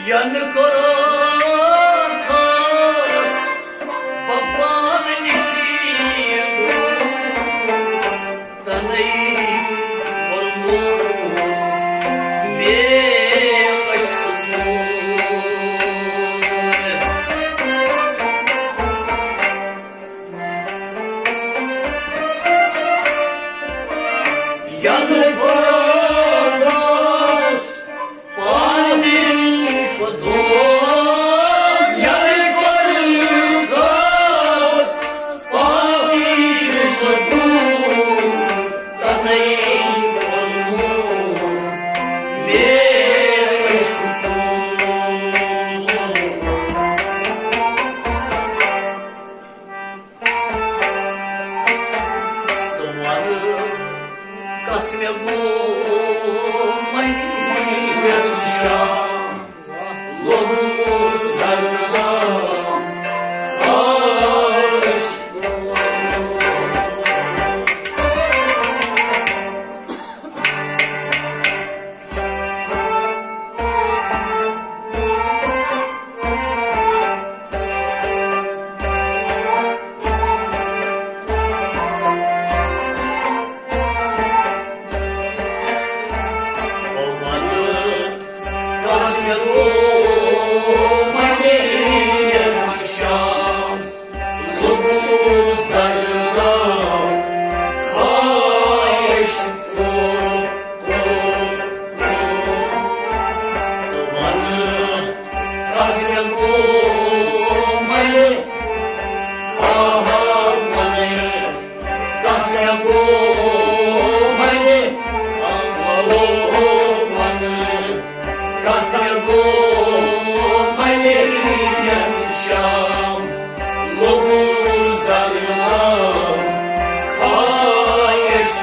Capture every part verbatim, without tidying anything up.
ینہٕ کوٚرُتھ بہٕ پانہٕ نِشی دوٗر، تَنَے ووٚنمُت مےٚ عشقہٕ ژوٗر۔ ینہٕ کوٚرُتھ پانہٕ نِشی دوٗر، ینہٕ کوٚرُتھ پانہٕ نِشی دوٗر، تَنَے ووٚنمُت مےٚ عشقہٕ ژوٗر۔ تہٕ وَنہٕ کَس مےٚ گوٚو مٔنٛزِم شام، لوٚگُس دَرنام خاش۔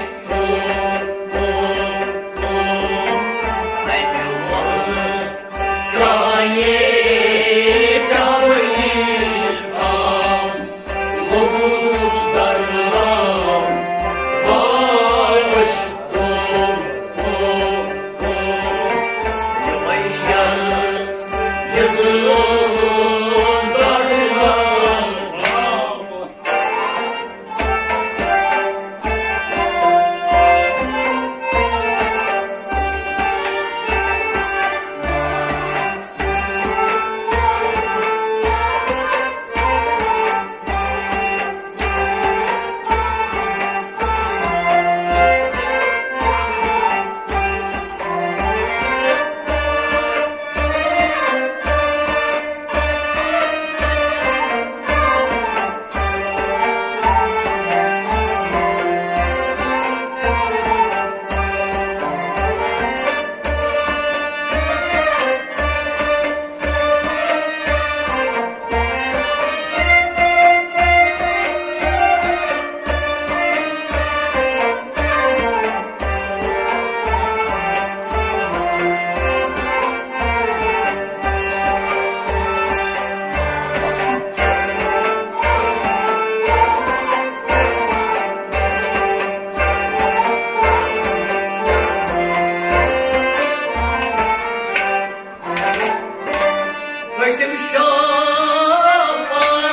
پٔتِم شاپر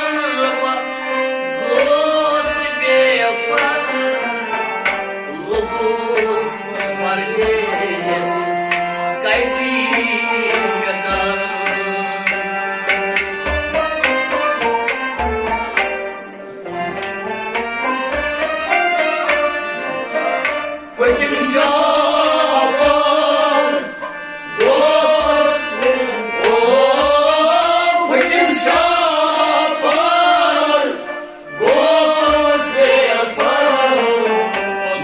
گوس بے پر، لوٚگُس پردیس قیدی مےٚ گرٕ۔ پٔتِم شاپر گوس، او، پٔتِم شاپر گوس بے پر،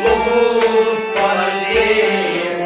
لوٚگُس پردیس۔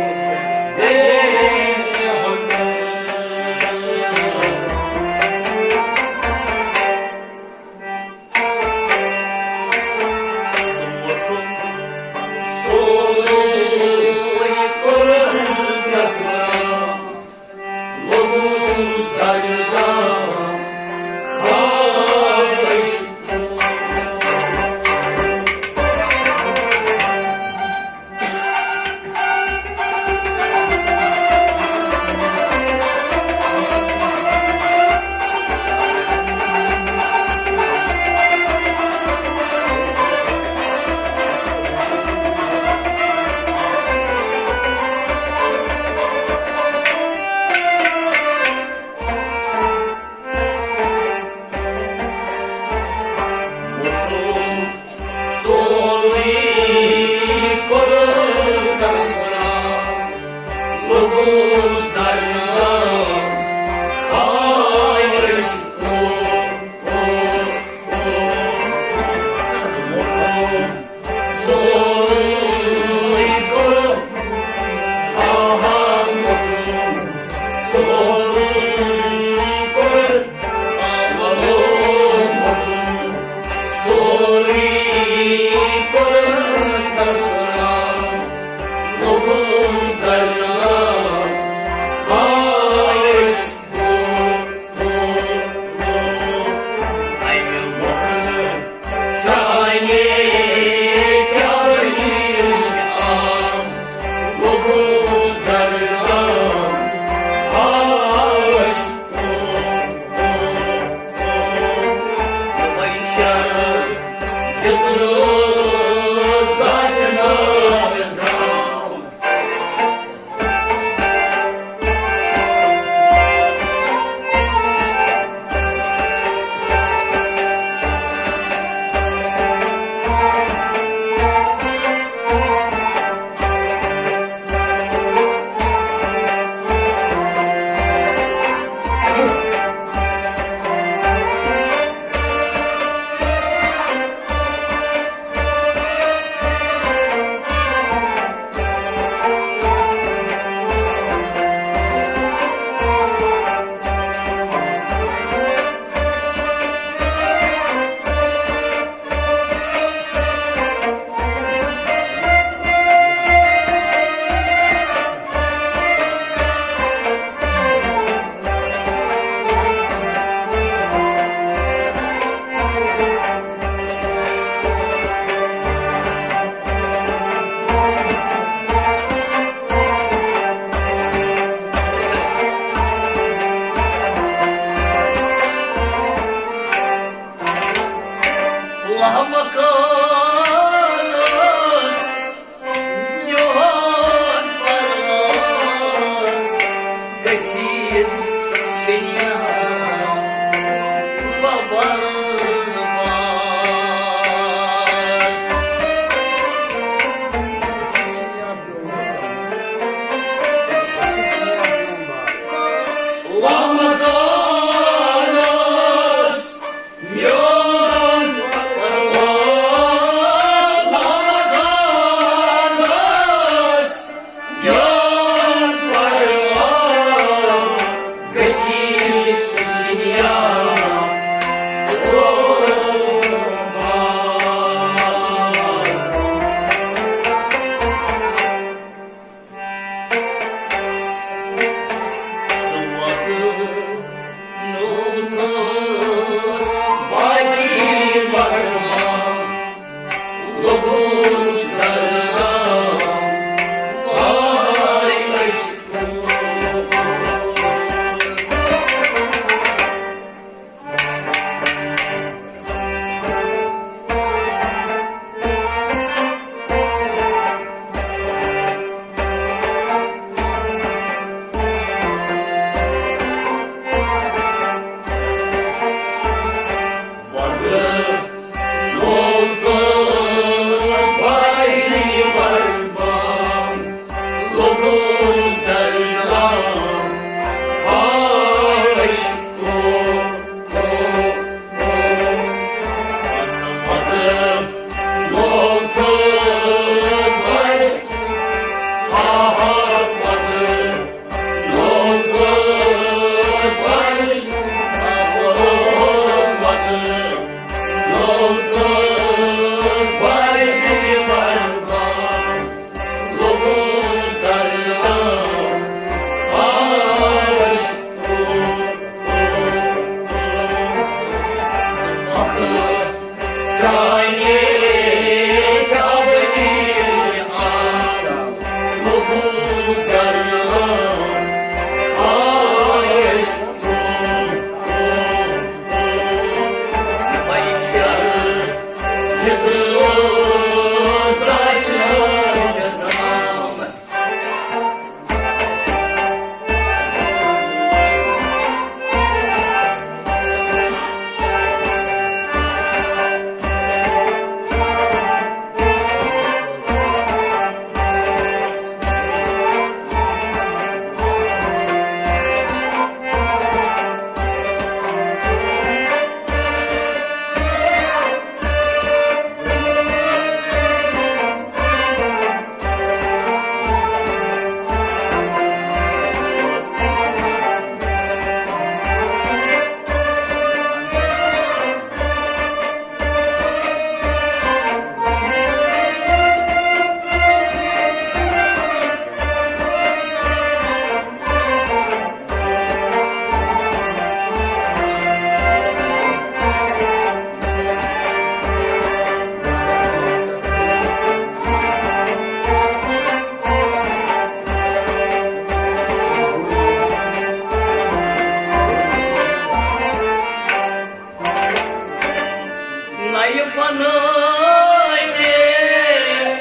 نَیہِ بَنٲے مےٚ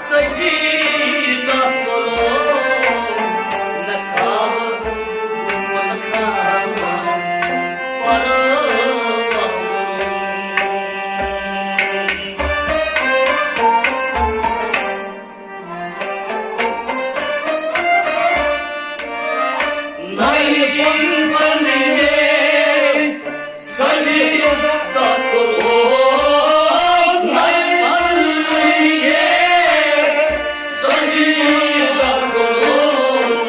سجیدہ کوٚرُم، نہ خواب وُن خواب پرواہ۔ نَیہِ بَنٲے مےٚ سجیدہ کوٚرُم، نَیہِ بَنٲے مےٚ سجیدہ کوٚرُم،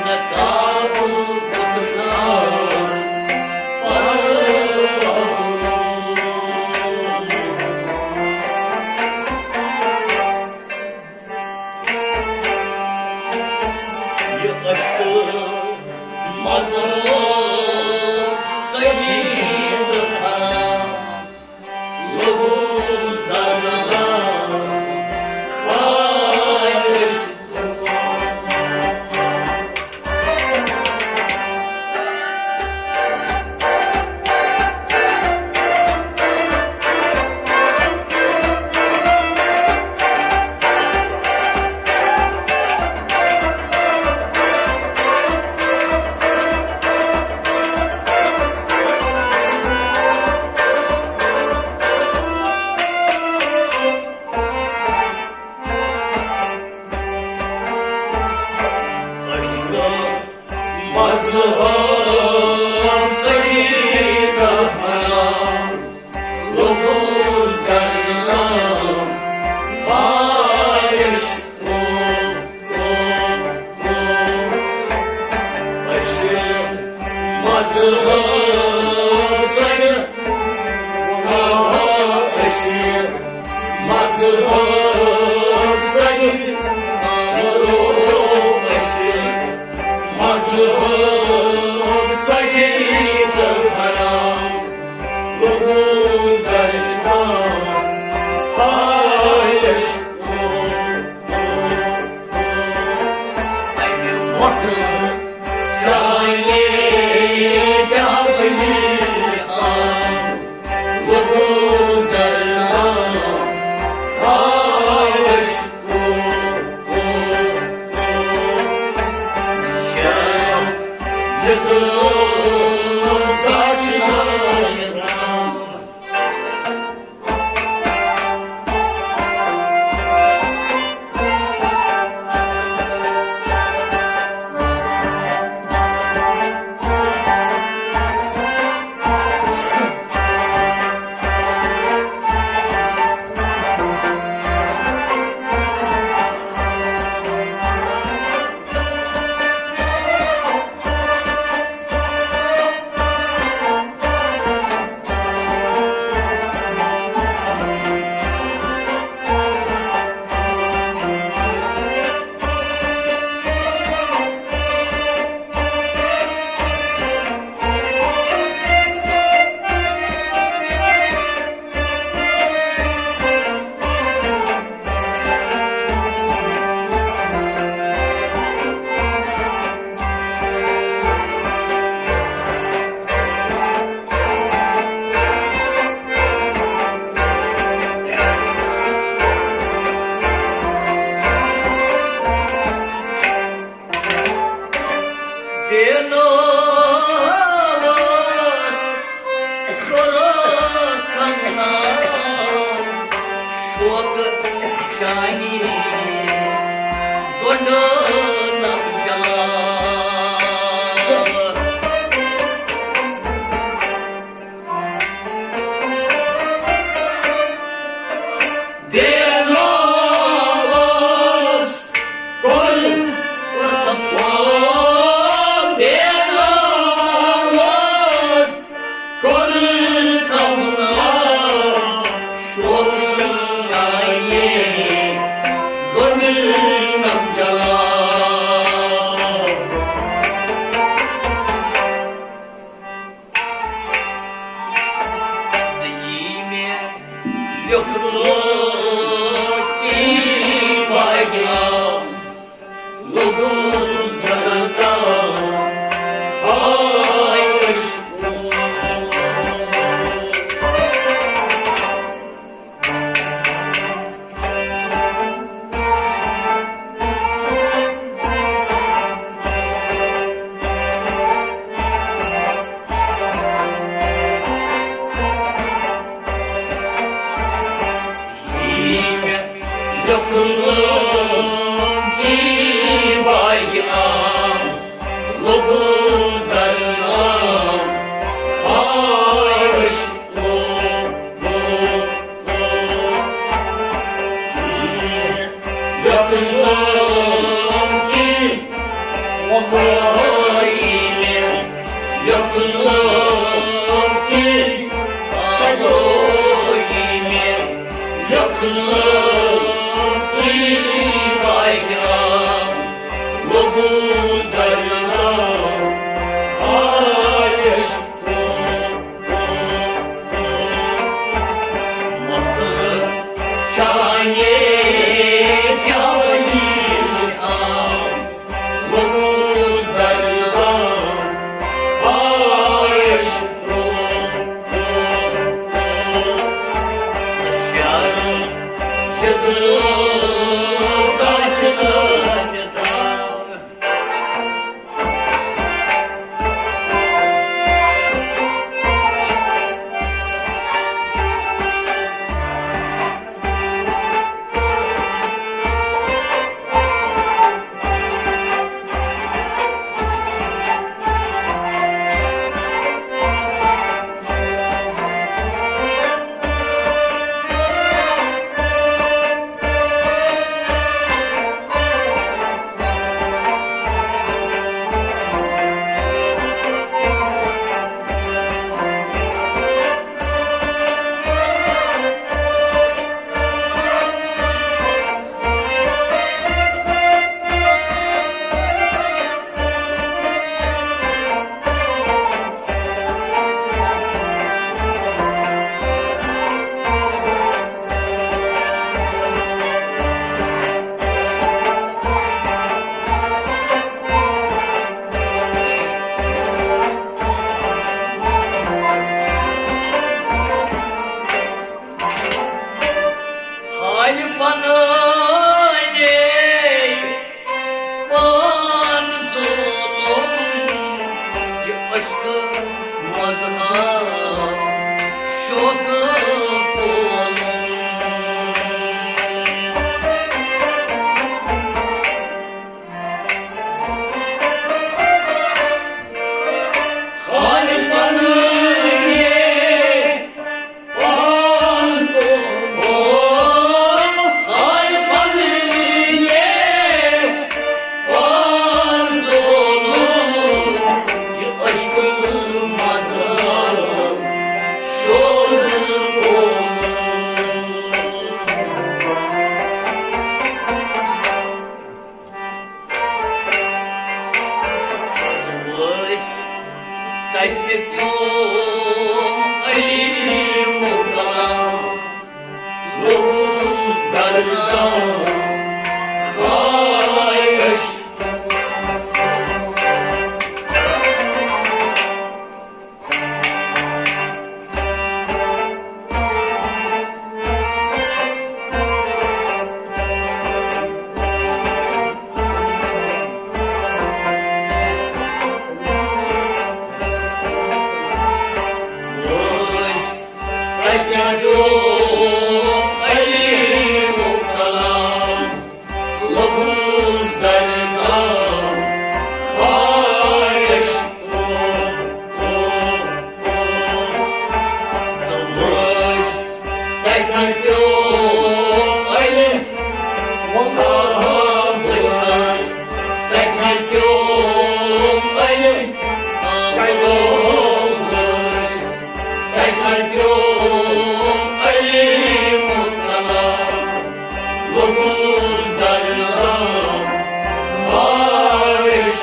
نہ خواب وُن خواب پرواہ۔ یہِ عشقہٕ مزٕ عشقہٕ مذہب شوقہٕ پولُم۔ خالِ پنٕنۍ پان، او، خالِ پنٕنۍ پان زولُم، یہِ عشقہٕ مذہب شوقہٕ پولُم۔ وٲرِس تَتہِ مےٚ پیوم علی مُبتلا، لوٚگُس دردا خواہش۔ لوٚگُس دردا خواہش۔ تہٕ وٲتۍ تَتہِ پیوٚو علی وۄباہَس، تَتہِ پیوٚو علی وۄباہَس۔ تَتہِ پیوٚو علی مُبتلا، لوٚگُس دردا خواہش۔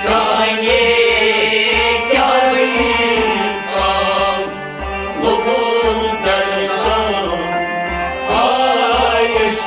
شانے کیٛاہ وَنہِ آو، لوٚگُس دردا خواہش۔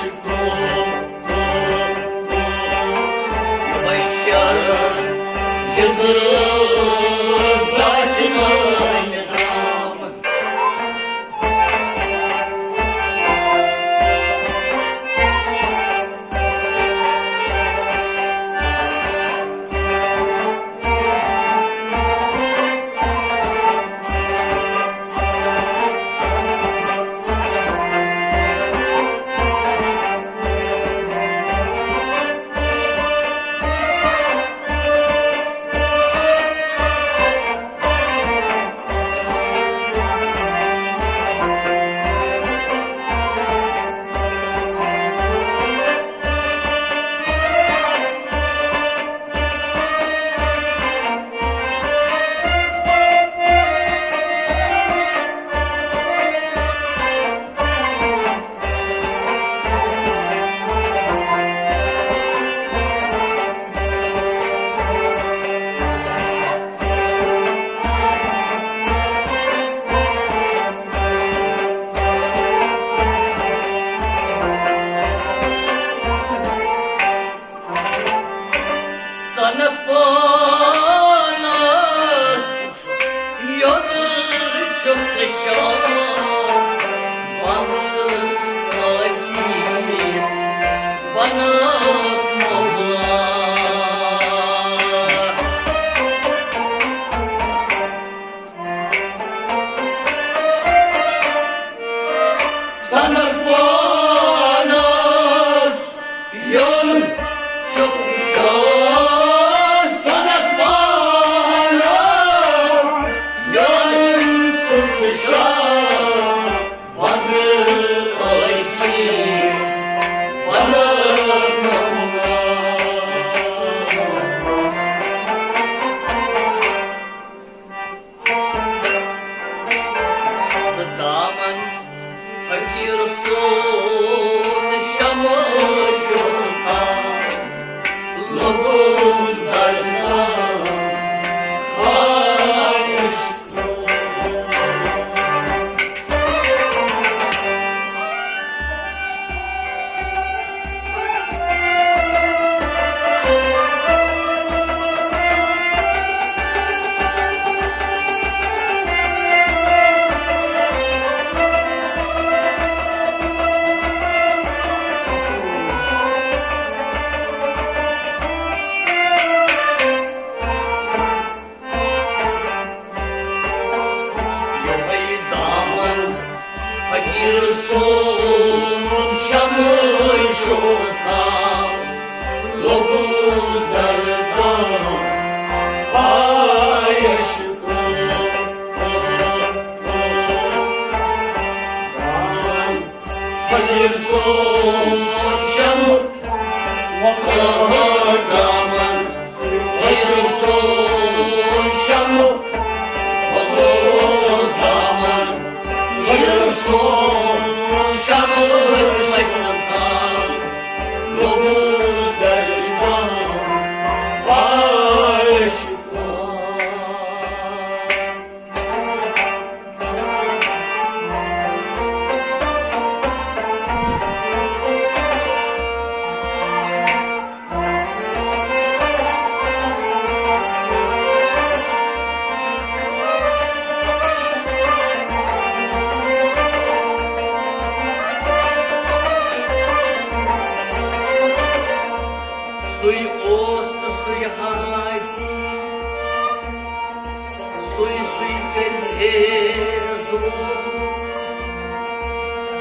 سنہٕ پانس یوٚدُر چھُکھ ژٕ شوق بنہٕ ٲسِتھ بنٲوتھ مولا۔ سنہٕ پانس یوٚن چھُکھ شوق، سنہٕ پانس یوٚن چھُکھ شوق بنہٕ ٲسِتھ بنٲوتھ مولا۔ تہٕ دامن فقیٖر سُنٛد شمع چھُ تھاوان۔ دامن، ییٚلہِ سون شمع، دامن، ییٚلہِ سون شمع ٲسۍ مَژِ تھان، لوٚبُس درِ دام، پاش۔ سُے اوس تہٕ سُے ہا آسہِ۔ سُے سُے کٔرۍ ہے ظُلُم،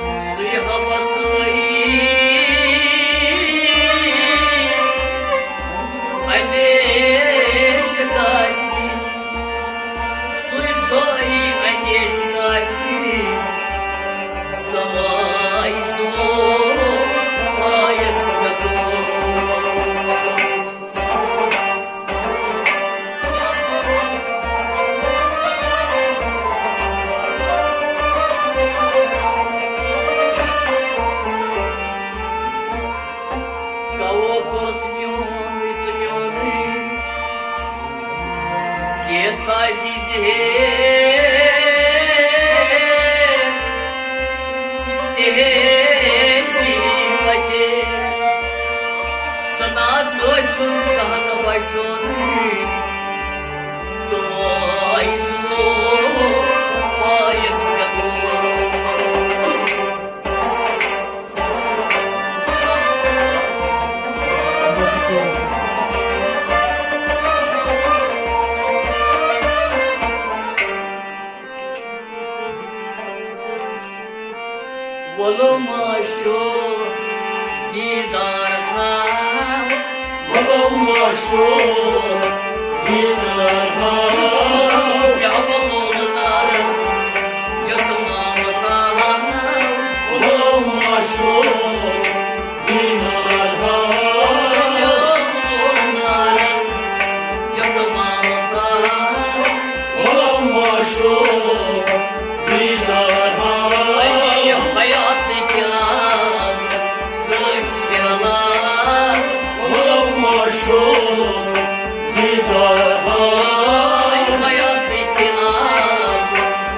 سُے ہا وسٲیی اندیش گاسی، سُے سٲیی اندیش گاسی، تَوَے ظُلُم آیس مےٚ کوٚر۔ کَوو کوٚرُتھ میونُے تہٕ میونُے، کینٛژھا دِژ ہے تہِ ہے زی وَتہِ۔ سنا کٲنٛسہِ ہُنٛد کانٛہہ نہٕ بچونٕے، تہٕ وایہِ زُو پایس مےٚ گوٚو۔ وولو معشوق دیدار تھاو۔ وولو معشوق دیدار تھاو۔ یا وولو نار یتمام تھاو۔ وولو معشوق دیدار تھاو۔ یا وولو نار یتمام تھاو۔ وولو معشوق دیدار ہاو۔ اے حیات کیا سچ سیلا۔ ولو معشوق دیدار ہاو۔ اے حیات کیا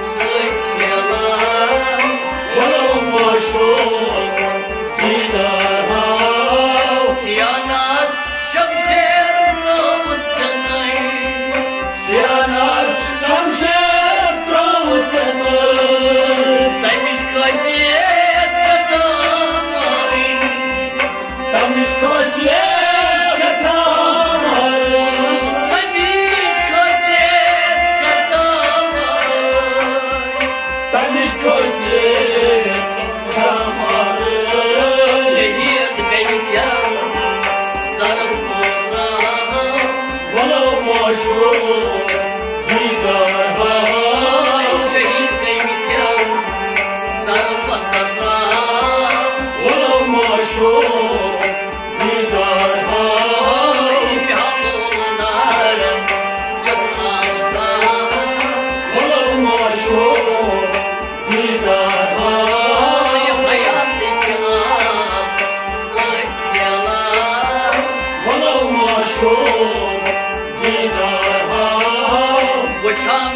سچ سیلا۔ ولو معشوق دیدار ہاو۔ سیاناز شمشیر ترٛٲوٕتھ ژےٚ نٔے۔ سیاناز شمشیر ترٛٲوٕتھ ژےٚ نٔے۔ تَمِچ خٲصیت سٮ۪ٹھاہ مَرٕنۍ۔ تَمِچ خٲصیت سٮ۪ٹھاہ مَرٕنۍ۔ تَمِچ خٲصیت سٮ۪ٹھاہ مَرٕنۍ۔ تَمِچ خٲصیت شہید گٔمٕتۍ سر پوترا۔ ولو معشوق دیدار ہاو۔ شہید گٔمٕتۍ سر پسرا۔ ولو معشوق دیدار ہاو۔ بیہا مولدار یتنا۔ ولو معشوق دیدار ہاو۔ حیات کیا سچ سیلاب۔ ولو معشوق دیدار ہاو۔ وچھان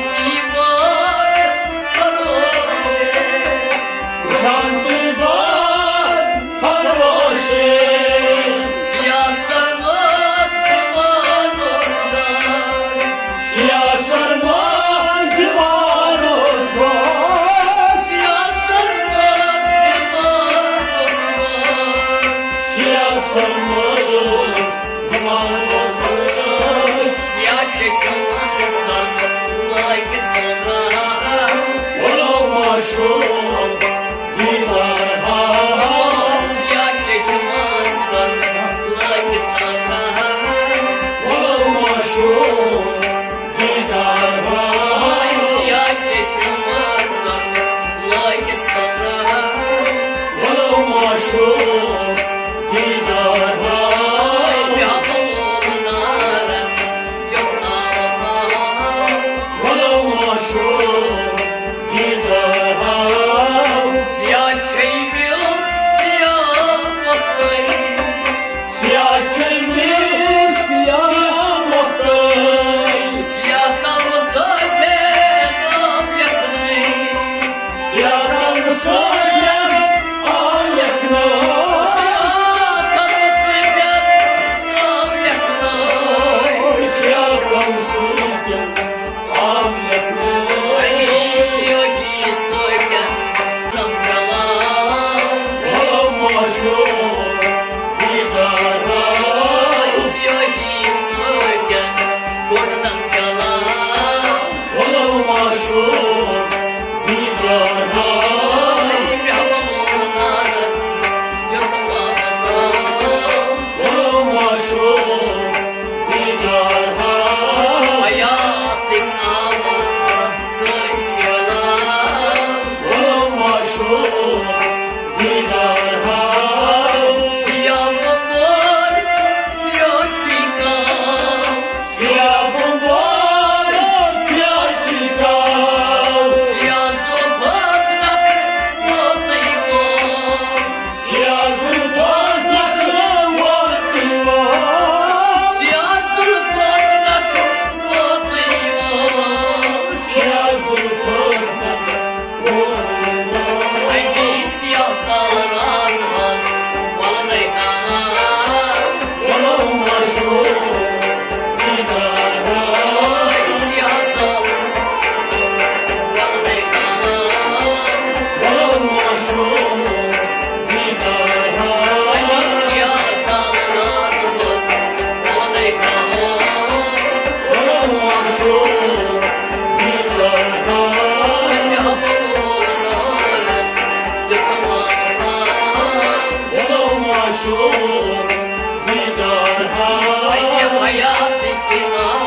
حیاتٕکۍ نام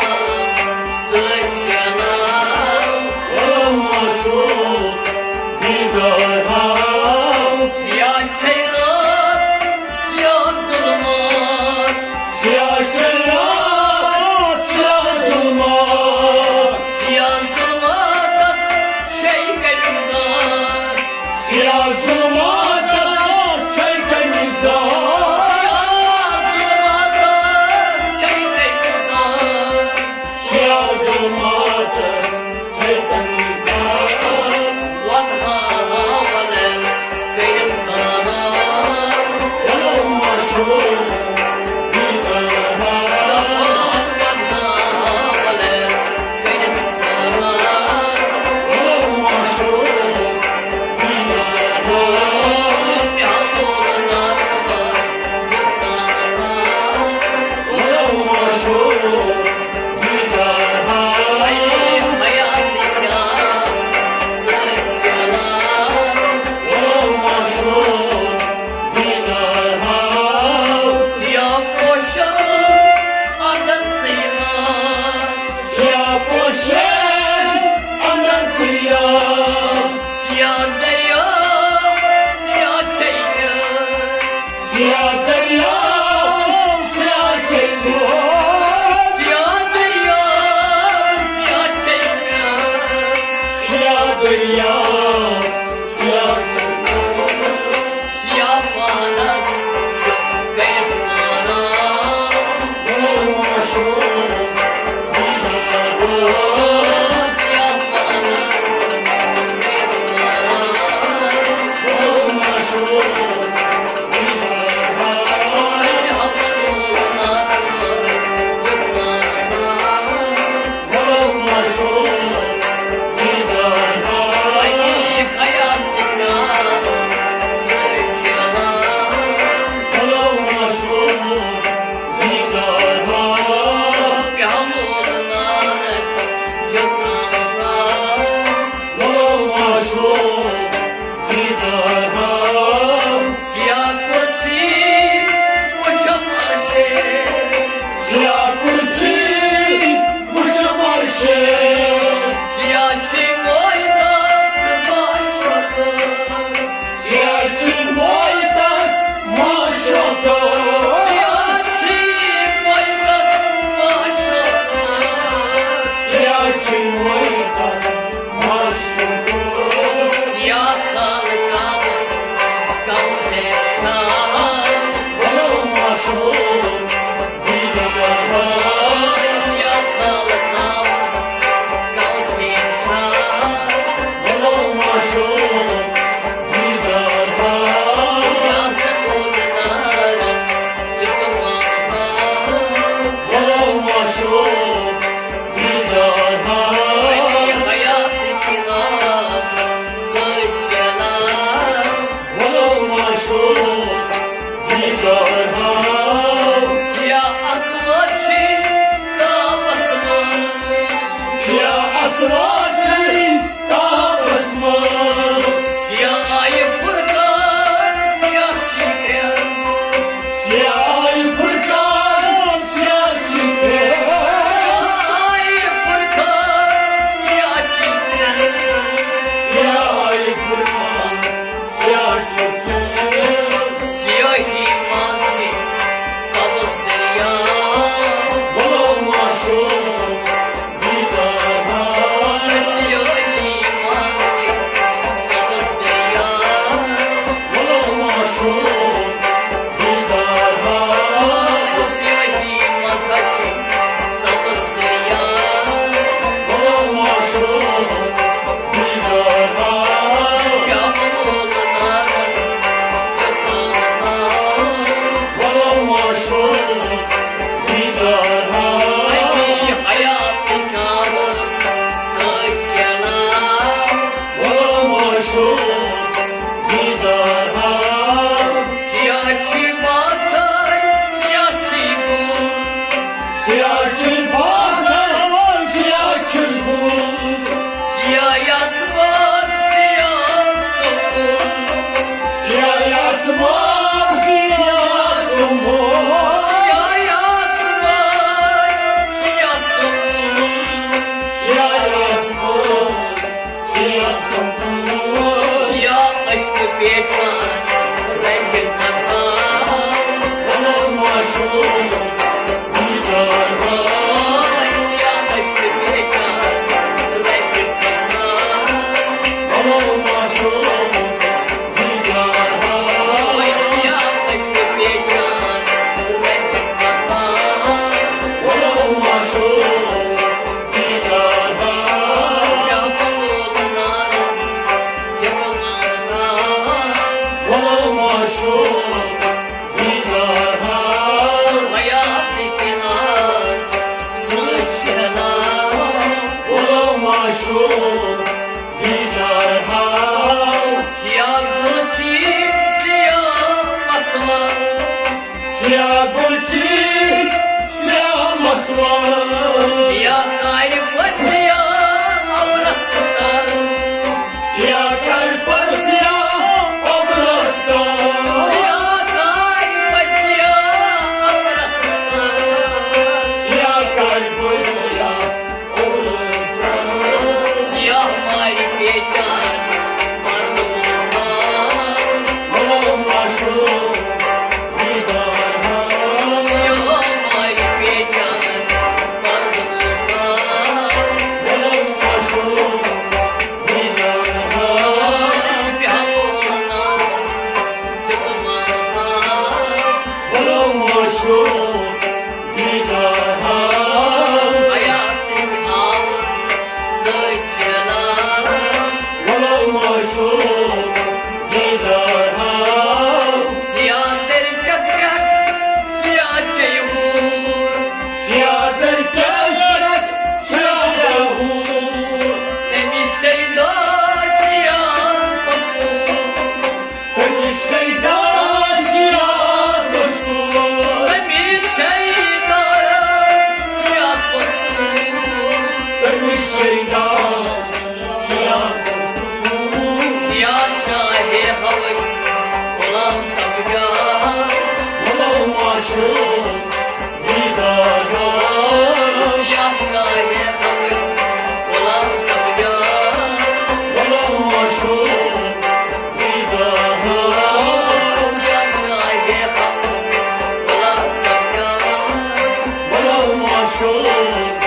سۭتۍ سیاناو۔ او معشوق دیدار ہاو۔ سیاہ چھے رات، سیاہ ظلمات۔ سیاہ چھے رات، سیاہ ظلمات۔ سیاہ ظلماتس چھے کٔمِچ زان؟ سیاہ ظلماتس چھے کٔمِچ زان؟ سیاہ ظلماتس چھے کٔمِچ زان؟ سیاہ ظلماتس چھے کٔمِچ زان؟ وۄتھ ہاوَن سیاہ مسوار۔ سیاہ کارِ پٲٹھۍ سیاہ ابرس تل۔ سیاہ کارِ پٲٹھۍ سیاہ ابرس تل۔ سیاہ کارِ پٲٹھۍ سیاہ ابرس تل۔ سیاہ کارِ پٲٹھۍ سیاہ ابرس تل۔ سیاہ مارِ پیچان پردٕ وُلفام۔ غلام معشوق دیدار ہاو۔ سیاہ مارِ پیچان پردٕ وُلفام۔ غلام معشوق دیدار ہاو۔ بیہبونا دیُت مانا۔ غلام معشوق دیدار ہاو۔ حیاتٕکۍ آوس سۭتۍ سیلاب۔ غلام معشوق دیدار ہاو۔ سیاہ دٔرۍ چس پٮ۪ٹھ سیاہ چیٚیہِ ہوٗر۔ سیاہ دٔرۍ چس پٮ۪ٹھ سیاہ چیٚیہِ ہوٗر۔ تٔمِس شیدا سیاہ قصوٗر۔ تٔمِس شیدا سیاہ قصوٗر۔ تٔمِس شیدا سیاہ قصوٗر۔ تٔمِس شیدا سیاہ قصوٗر۔ سیاہ شاہے ہوش غلام سمجھا۔ غلام معشوق دیدار ہاو۔ سیاہ شاہے ہوش غلام سمجھا۔ غلام معشوق دیدار ہاو۔ سیاہ شاہے ہوش غلام سمجھا۔ غلام معشوق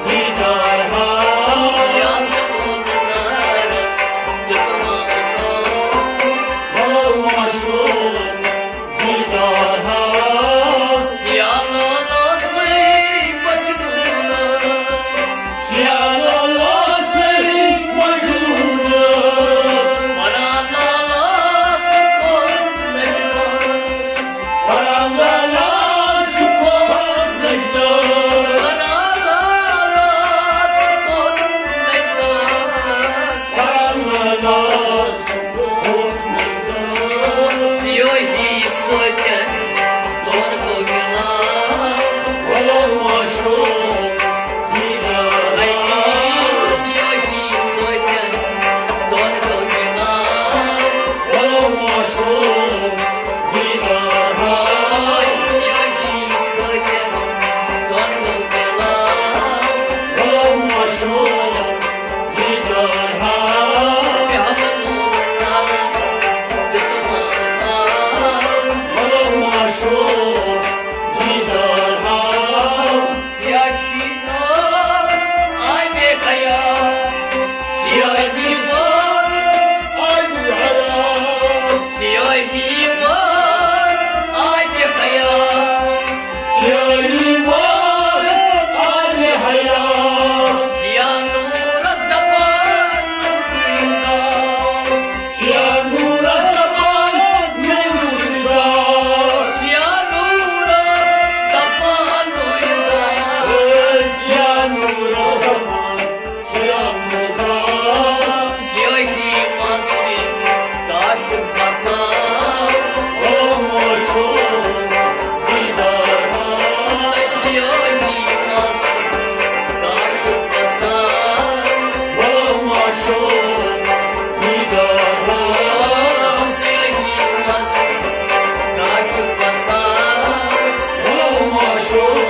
دیدار ہاو۔ سیاہ سکون نار دیُت مانا۔ غلام معشوق دیدار ہاو۔ سیاہ لالاسٕے مجنوٗنس۔ سیاہ لالاسٕے مجنوٗنس۔ فرحان لالاس کوٚر نجدس۔ فرحان لالاس کوٚر نجدس۔ فرحان لالاس کوٚر نجدس۔ فرحان لالاس سیاہی سۭتۍ دۄن گوٚو گِلان۔ غلام معشوق دیدار ہاو۔ سیاہی سۭتۍ دۄن گوٚو گِلان۔ غلام معشوق دیدار ہاو۔ سیاہی سۭتۍ دۄن گوٚو گِلان۔ غلام معشوق دیدار ہاو۔ غلام معشوق دیدار ہاو۔ سیاہی منٛز آیہِ حیات۔ سیاہی منٛز آیہِ حیات۔ سیاہی منٛز آیہِ حیات۔ سیاہی منٛز آیہِ حیات۔ سیاہ نوٗرس دپان نوٗرٕے زاو۔ سیاہ نوٗرس دپان نوٗرٕے زاو۔ سیاہ نوٗرس دپان نوٗرٕے زاو۔ اے سیاہ نوٗرس دپان سیاہ نوٗرس زاو۔ سیاہی منٛز چھِ کاشف بسان۔ او معشوق دیدار ہاو۔ سیاہی منٛز چھِ کاشف بسان۔ او معشوق دیدار ہاو۔ سیاہی منٛز چھِ کاشف بسان۔ او معشوق